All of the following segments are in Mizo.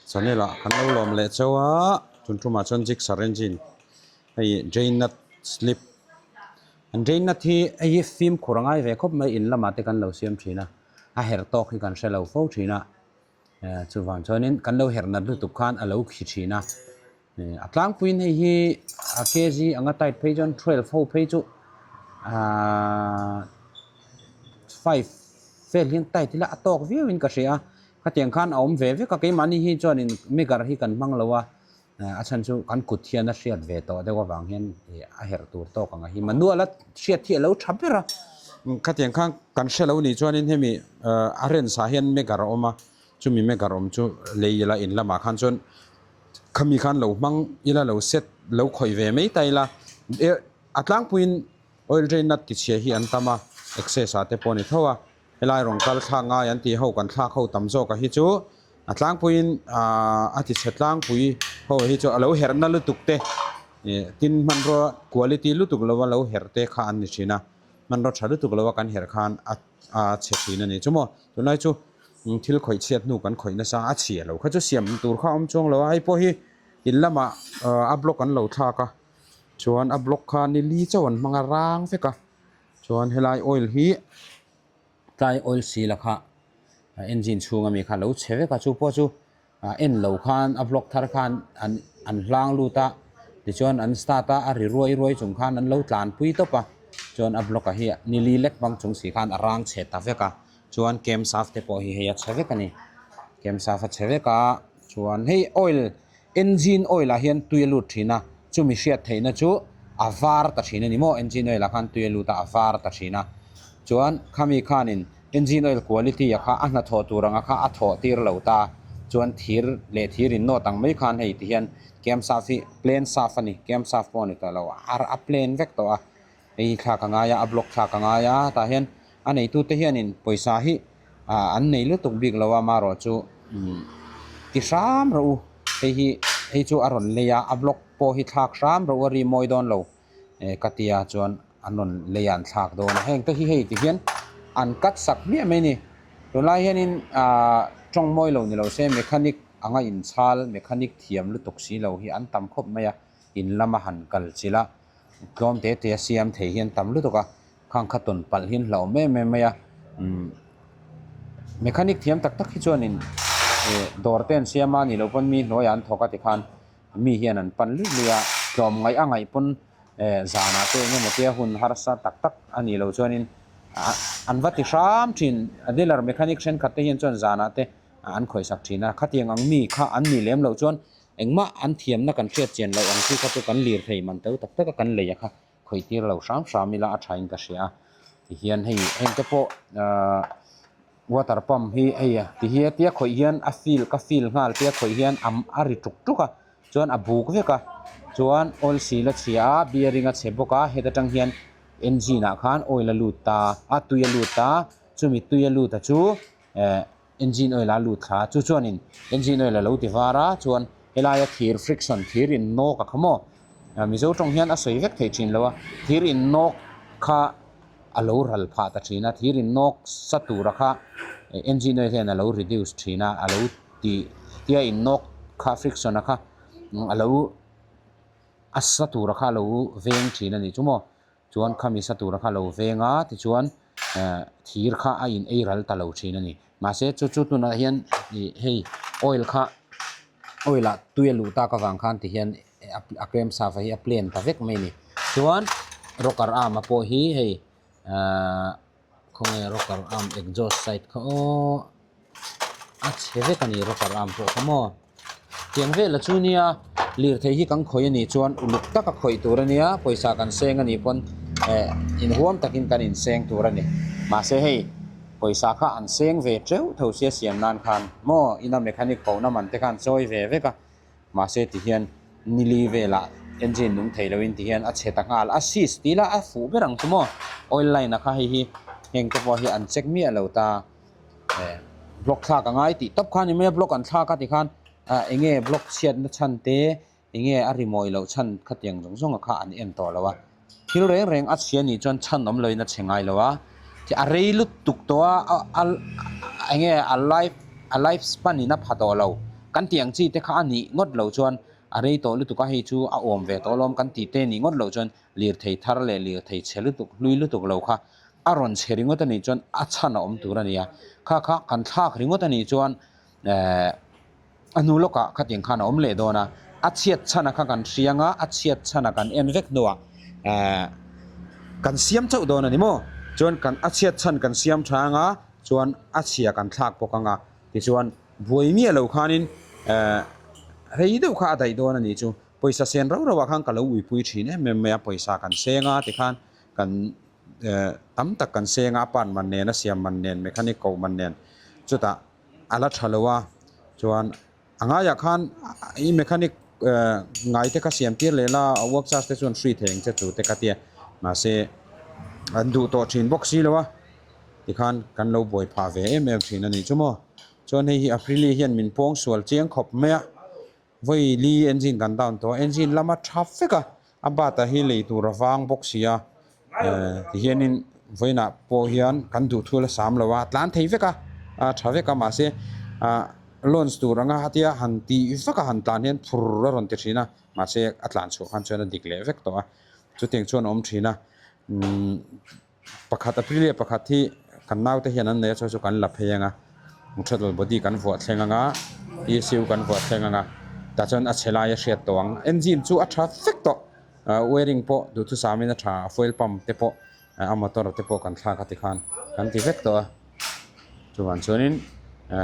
Channel ah kan lo lawm leh chauh a tun tumah chuan Gixxer engine hei drain nut slip an drain nut hi hei hi fimkhur a ngai ve khawp mai in lamah te kan lo siam thin a a herh tawk hi kan hre lo fo thin a chuvang chuanin kan lo herh nat lutuk khan a lo khi thin a. A tlangpuiin hei hi a kg anga tight phei chuan 12 ho phei chu ahh 5 vel hian tight ila a tawk viau in ka hria a khatiang khan a awm ve vek a keimahni hi chuanin megar hi kan hmang lo a a chhan chu kan kut hian a hriat ve tawh deuh avang hian ih a herh tur tawk ang a hi manual a hriat hi a lo tha ber a khatiang khan kan hre lo nih chuanin hemi a rens ah hian megar a awm a chumi megar awm chu lei ila in lamah khan chuan. Khami khan lo hmang ila lo set lo khawih ve mai ta ila eh a tlangpuiin oil drain nut ti chhia hi an tam a access ah te pawh a ni tho a helai rawn kal thlak ngai an tih ho kan thlak ho tam zawk a hi chu a tlangpuiin ahh a ti chhe tlangpui ho hi chu a lo herh na lutuk te ih tin hmanrua quality lutuk lova lo herh te kha an ni thin a hmanrua tha lutuk lova kan herh khan a a chhe thin a ni chu maw tunlai chu. Thil khawih chhiat hnu kan khawih nasa a chhia lo kha chu siam tur kha a awm chuang lo a hei pawh hi in lamah a block an lo thlak a chuan a block kha ni li chauh an hmang a rang vek a chuan helai oil hi tlai oil sila kha engine chhung ami kha a lo chhe vek a chu pawh chu Ah en lo khan a vlog thar khan an an hlang lut a tichuan an start a a ri ruai ruai chung khan an lo tlan pui tawp a chuan a vlog ah hi ni li lek bang chung si khan a rang chhe ta vek a chuan camp saf te pawh hi hei a chhe vek a ni camp saf a chhe vek a chuan hei oil engine oil ah hian tui a lut thin a chumi hriat theihna chu a var ta thin a ni maw engine oil ah khan tui a lut a a var ta thin a chuan khami khanin Engine oil quality a kha a hnathawh tur anga kha a thawh tir lo ta chuan thir leh thir in nawt ang mai khan hei ti hian camshaft hi plain shaft a ni camshaft pawh a ni tawh lo a a plain vek tawh a hei hi thlak a ngai a a block thlak a ngai a tah hian a neitute hianin pawisa hi ah an nei lutuk bik lo a amaherawh chu umm ti hram rawh u hei hi hei chu a rawn lei a a block pawh hi thlak hram rawh u a ri mawi dawn lo. Eh ka tia chuan an rawn lei an thlak dawn a heng te hi hei ti hian an cut sak hmiah mai a ni tunlai hianin ahh tawng mawi lo ni lo se mechanic anga inchhal mechanic thiam lutuk si lo hi an tam khawp mai a in lama han kal chilh a tlawm te te a siam thei hi an tam lutuk a khang kha tawn palh hi an hlauhawm em em mai a umm mechanic thiam tak tak hi chuanin eh dawr te an siam a ni lo pawn mi hnuaiah an thawk a tikhan. Mi hian an pan luih luih a, tlawm ngaih a ngaih pawn eh zanah te eng emaw tia hun harsa tak tak a nih loh chuanin an va ti hram thin. A dealer mechanic thenkhat te hian chuan zanah te an khawihsak thin a, khatiang ang mi kha an nih lem loh chuan engmah an thiamna kan hriat chian loh ang chi kha chu kan lir thei man to tak tak a kan lei a kha khawih tir lo hram hram ila a thain ka hria a. Tihian hei heng te pawh ahh water pump hi hei a ti hi a tia khawih hian a fill ka fill nghal tia khawih hian am a ri tuk tuk a chuan a buk vek a chuan oil seal a chhia a bearing a chhe bawk a heta tang hian engine ah khan oil a lut ta a tui a lut ta chumi tui a lut a chu eh engine oil a lut thla a chu chuanin engine oil a lo ti var a chuan helaia thir friction thir in nawk a kha maw mizo tawng hian a sawi vek thei thin lo a thir in nawk kha a lo ral phah ta thin a thir in nawk sa tura kha engine oil hian a lo reduce thin a a lo tih tia in nawk kha friction a kha a lo a sa tura kha a lo veng thin a nih chu maw chuan khami sa tura kha a lo veng a tichuan eh thir kha a in ei ral ta lo thin a ni mahse chu chu tunah hian ih hei oil kha oil ah tui a luh tak avang khan ti hian a krem sava hi a plain ta vek mai a ni chuan rocker arm a pawh hi hei ahh khawnge rocker arm exhaust side kha aw a chhe vek a ni rocker arm pawh kha maw tiang vel a chu nia lirthei hi kan khawih a nih chuan uluk taka khawih tur a nia pawisa kan seng a nih pawn eh inhuam takin kan inseng tur a ni mahse hei pawisa kha an seng ve teuh tho sia siam nan khan maw ina mechanic ko na man te khan chawi ve vek a mahse ti hian nili velah engine nung thei loin ti hian a chhe ta nghal a sis tih lah a fuh ber ang chu maw oil line a kha hei hi heng te pawh hi an check miah lo ta eh block thlak a ngai tih tawp kha a ni mai a block an thlak a tikhan ah eng nge block chhiatna chhan te eng nge a ri mawi loh chhan khatiang zawng zawng a kha an en tawh lo a thil reng reng a chhia nih chuan chhan awm loin a chhe ngai lo a a rei lutuk tawh a a eng nge a life. a life span in a pha tawh lo kan tih ang chi te kha a nih ngawt loh chuan a rei tawh lutuk a hei chu a awm ve tawh alawm kan tih te nih ngawt loh chuan lirthei thar leh lirthei chhe lutuk hlui lutuk lo kha a rawn chhe ringawt a nih chuan a chhan a awm tur a ni a, kha kha kan thlak ringawt a nih chuan ehh a hnu lawkah khatiang khan a awm leh dawn a, a chhiat chhan a kha kan hriang a, a chhiat chhan a kan en vek hnuah ehh kan siam chauh dawn a ni maw? Chuan kan a chhiat chhan kan siam tha ang a, chuan a chhia kan thlak bawk ang a, tichuan buai miah lo khanin ehh rei deuh kha a daih dawn a nih chu. Pawisa sen rauh rauh ah khan ka lo uipui thin em em mai a, pawisa kan seng a tikhan kan eh tam tak kan seng a, a pan man nen a siam man nen mechanic koh man nen chutah a la tha lo a, chuan a ngaiah khan i mechanic eh ngai te kha siam tir leh la a work charge te chuan free thei ang che chu te ka tia mahse an duh tawh thin bawk si lo a tikhan kan lo buai phah ve em em thin a nih chu maw chuan hei hi Aprili hian min pawng sual chiang khawp mai a. Vawi li engine kan down tawh a, engine lama tha vek a, a bat ah hi lei tur a vang bawk si a, eh tihianin vawiinah pawh hian kan duh thu la sam lo a, tlan thei vek a, a tha vek a mahse ah launch tur anga tia han tih vak a han tlan hian phur a rawn ti thin a, mahse a tlan chhuah khan chuan a dik leh vek tawh a, chutiang chuan a awm thin a umm. Pakhat Aprilia pakhat hi kan naute hian an nei a chuan chu kan la phei ang a throttle body kan vuah thleng ang a E_C_U kan vuah thleng ang a tah chuan a chhe lai a hriat tawh ang engine chu a tha vek tawh ah wiring pawh duhthusam in a tha a fuel pump te pawh a motor te pawh kan thlak a tikhan kan ti vek tawh a chuvang chuanin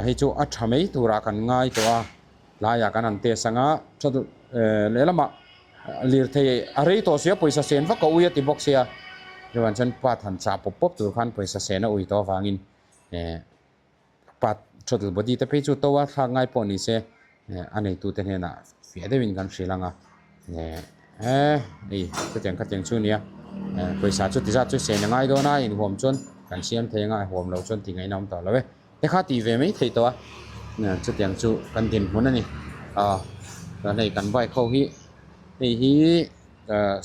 hei chu a tha mai turah kan ngai tawh a. Tlaiah kan han test ang a, tha lehlamah lirthei a rei tawh sia pawisa sen vak a ui a ti bawk sia, chuvang chuan part han chah pawp pawp tur khan pawisa sen a ui tawh avangin eh part throttle body te phei chu to a thlak ngai pawh ni se eh a neitute hnenah fiah deuhin kan hrilh ang a eh hei chutiang khatiang chu a nia eh pawisa chu ti zat chu sen a ngai dawn a inhuam chuan kan siam thei ang a huam loh chuan tih ngaihna a awm tawh lo e. Te kha tih ve mai theih tawh a, chutiang chu kan dinhmun a ni. Aw chuan hei kan bike ho hi hei hi ahh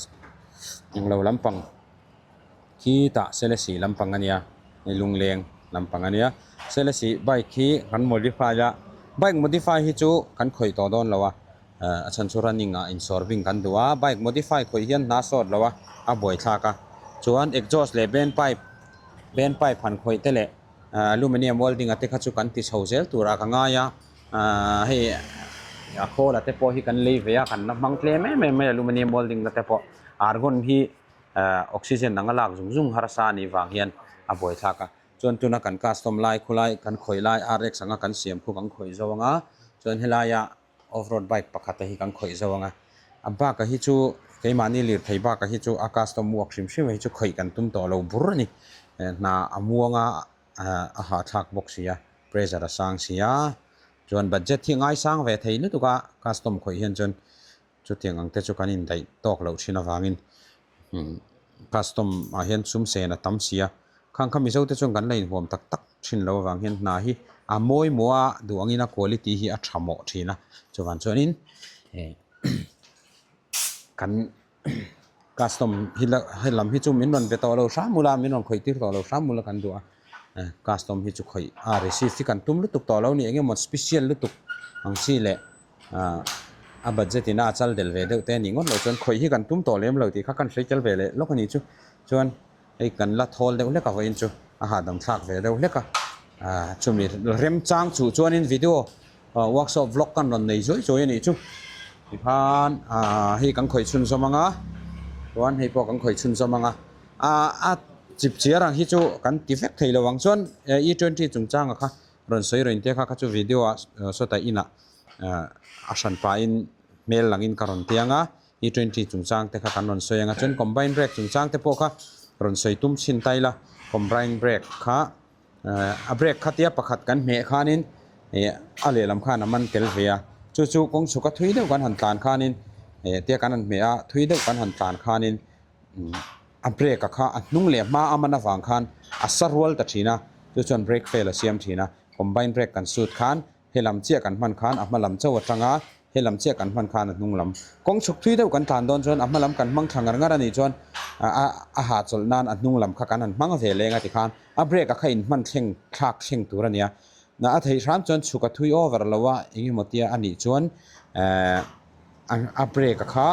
englo lampang khitah selesih lampang a nia hei lungleng lampang a nia selesih bike hi kan modify a bike modify hi chu kan khawih tawh dawn lo a ahh a chhan chu running ah insawr bing kan duh a bike modify khawih hian hna sawt lo a a buaithlak a chuan exhaust leh band pipe band pipe han khawih te leh. Aluminium welding a te kha chu kan ti chho zel turah ka ngai a ahh hei a khawl a te pawh hi kan lei ve a kan la hmang tlem em em mai aluminium welding na te pawh argon hi ahh oxygen anga lak zung zung harsa a nih vang hian a buaithlak a chuan tuna kan custom lai khulai kan khawih lai rx anga kan siam khu kan khawih zo anga chuan helaia off road bike pakhat te hi kan khawih zo anga a bak a hi chu keimahni lirthei bak a hi chu a custom work hrim hrim a hi chu khawih kan tum tawh lo bur a ni hna a muang a a hahthlak bawk si a pressure a sang si a chuan budget hi ngaisang ve thei lutuk a custom khawih hian chuan chutiang ang te chu kan indaih tawk loh thin avangin custom ah hian sum sen a tam si a khang kha mizo te chuan kan la inhuam tak tak thin lo avang hian hna hi a mawimawh a duh angin a quality hi a tha mawh thin a chuvang chuanin eh kan custom hi la helam hi chu min rawn be tawh lo hram ula min rawn khawih tir tawh lo hram ula kan duh a eh custom hi chu khawih a receive hi kan tum lutuk tawh lo a ni eng emaw special lutuk ang chi leh ah a budget in a a chal del ve deuh te a nih ngawt loh chuan khawih hi kan tum tawh lem lo tih kha kan hre tel ve leh lawk a nih chu chuan hei kan la thawl deuh hlek a vawiin chu a hahdam thlak ve deuh hlek a ah chumi remchang chuh chuanin video ah workshop vlog kan rawn nei zuai zuai a nih chu tikhan ah hei kan khawih chhunzawm ang a chuan hei pawh kan khawih chhunzawm ang a ah a chip chiar ang hi chu kan ti vek thei lo ang chuan e twenty chungchanga kha rawn sawi rawn te kha kha chu video ah sawtah inah ah a hran pahin hmel langin ka rawn tiang a E twenty chungchang te kha kan rawn sawi ang a chuan combine brake chungchang te pawh kha rawn sawi tum chhin ta ila combine brake kha eh a brake kha tia pakhat kan hmeh khanin ih a lehlam khan a man tel ve a chu chu kawng chhuk a thui deuh kan han tlan khanin ih tia kan han hmeh a thui deuh kan han tlan khanin a brake a kha a hnung leh hma a man avang khan a sa rual ta thin a chu chuan brake fail a siam thin a combine brake kan sut khan He lam chiah kan hman khan a hma lam chauh atanga he lam chiah kan hman khan a hnung lam kawng chhuk thui deuh kan tlan dawn chuan a hma lam kan hmang thla ngar ngar a nih chuan a a hahchawlh nan a hnung lam kha kan han hmang ve leng a tikhan a brake a kha in hman thleng thlak thleng tur a nia. A theih hram chuan chhuk a thui over lo a, eng emaw tia a nih chuan ehh a brake a kha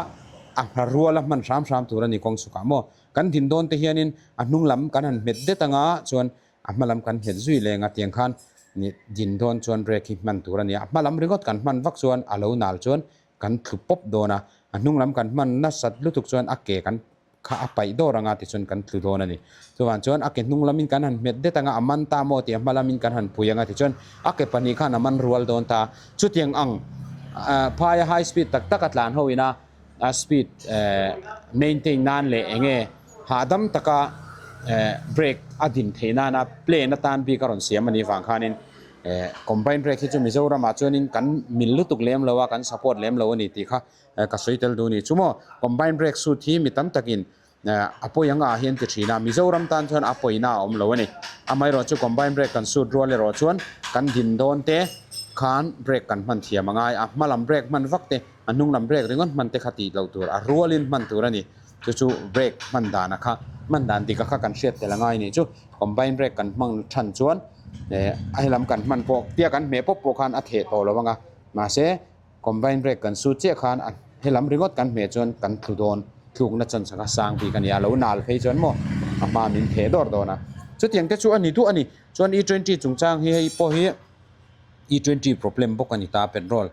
a hma rual a hman hram hram tur a ni kawng chhukah maw. Kan din dawn te hianin a hnung lam kan han hmet det anga chuan a hma lam kan hmet zui leng a tiang khan din dawn chuan brake hi hman tur a ni a, a hma lam ringawt kan hman vak chuan a lo nal chuan kan tlu pawp dawn a, a hnung lam kan hman nasat lutuk chuan a ke kan kha a paih dawr anga tichuan kan tlu dawn a ni. Chuvang chuan a ke hnung lamin kan han hmet det anga a man ta maw tih a hma lamin kan han pui anga tichuan a ke pahnih khan a man rual dawn ta. Chutiang ang phaia high speed tak tak a tlan ho ina a speed maintain nan leh eng nge hahdam taka brake a din theih nana plane atan bik a rawn siam a nih vang khanin combine brake hi chu Mizoramah chuanin kan mil lutuk lem lo a kan support lem lo a ni tih kha Ka sawi tel duh a ni. Chu maw combine brake suit hi mi tam takin a pawi ang ah hian ti thin a, Mizoram tan chuan a pawina a awm lo a ni. Amaherawh chu combine brake kan suit rual erawh chuan kan din dawn te khan brake kan hman thiam a ngai. A hma lam brake hman vak te, a hnung lam brake ringawt hman te kha tih loh tur, a rualin hman tur a ni. Chu chu brake hman dan a kha, hman dan dik a kha kan hriat tel a ngai a ni. Chu combine brake kan hmang than chuan a helam kan hman pawh tia kan hmeh pawp pawh khan a theh tawh lo ang a, mahse, Combine brake kan su chiah khan a helam ringawt kan hmeh chuan kan tlu dawn tlukna chance kha sang bik a ni a, lo nal phei chuan maw a hma min theh dawr dawn a. Chutiang te chu a ni duh a ni. Chuan E twenty chungchang hi hei pawh hi E twenty problem bawk a ni ta petrol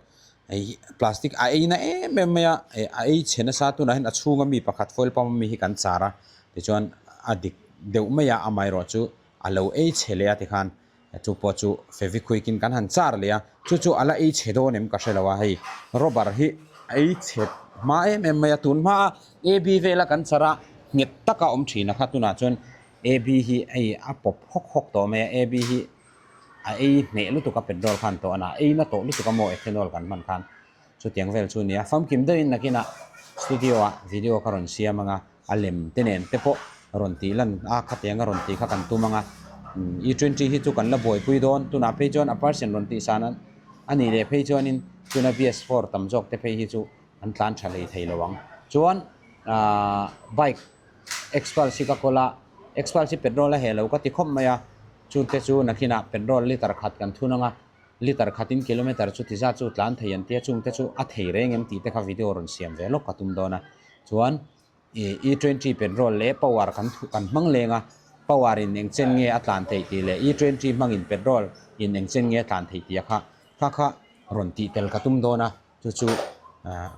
hei plastic a ei na em em mai a, a ei chhe nasa tunah hian a chhunga mi pakhat fuel pump ami hi kan char a tichuan a dik deuh mai a amaherawhchu a lo ei chhe leh a tikhan Chu pawh chu Fevikwik in kan han char leh a, chu chu a la ei chhe dawn em ka hre lo a, hei rubber hi a ei chhe hma em em mai a, tun hma a AB vel a kan char a nghet taka awm thin a kha tunah chuan AB hi hei a pawp hawk hawk tawh mai a, AB hi a ei hneh lutuk a petrol khan tawh a na ei na tawh lutuk a maw ethanol kan hman khan chutiang vel chu a ni a, famkim deuhin nakinah studio ah video ka rawn siam ang a. A lem te nen te pawh rawn tih lan a khatiang a rawn tih kha kan tum ang a, E twenty hi chu kan la buaipui dawn, tunah phei chuan a percent rawn tih san a nih leh phei chuanin tuna B S four tam zawk te phei hi chu an tlan tha hlei thei lo ang. Chuan ahh bike Xpulse hi ka kawl a, Xpulse hi petrol a heh lo ka ti khawp mai a, chute chu nakinah petrol liter khat kan thun ang a, liter khatin kilometer chu ti zat chu tlan thei an tia chungte chu a thei reng em tih te kha video rawn siam ve lawk ka tum dawn a, chuan. E twenty petrol leh power kan kan hmang leng a, power in eng chen nge a tlan theih tih leh E twenty hmangin petrol in eng chen nge a tlan theih tih a kha kha kha rawn tih tel ka tum dawn a, chu chu ah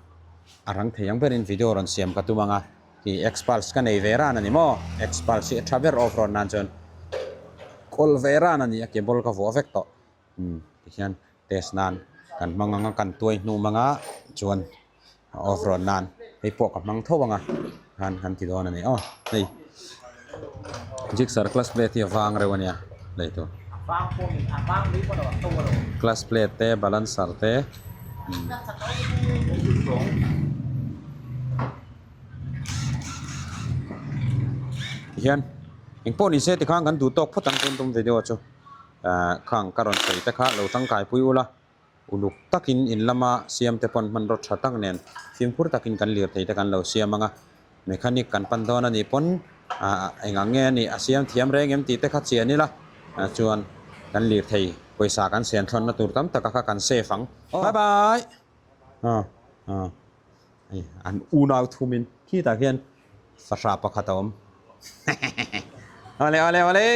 a rang thei ang berin video rawn siam ka tum ang a, ih Xpulse ka nei ve ran a ni maw, Xpulse hi a tha ber off road nan chuan kawl ve ran a ni a cable ka vuah vek tawh, umm tikhian test nan kan hmang ang a kan tuai hnum ang a chuan. Off road nan hei pawh ka hmang tho ang a khan kan ti dawn a ni aw hei gixxer clutch plate hi a vang reuh a nia lei tur clutch plate te balancer te tihian engpawh ni se tikhan kan duh tawk phawt ang tun tum video chu ah khang ka rawn sawi te kha lo tangkai pui ula. Uluk takin in lama siam te pawn hmanraw tha tak nen fimkhur takin kan lirthei te kan lo siam ang a, mechanic kan pan dawn a nih pawn ah eng ang nge a nih a siam thiam reng em tih te kha chian ila chuan kan lirthei pawisa kan sian thlawnna tur tam taka kha kan safe ang. Bye bye! Ah ah hei an unau thumin khitah khian fahrah pakhat a awm. Awle awle awle!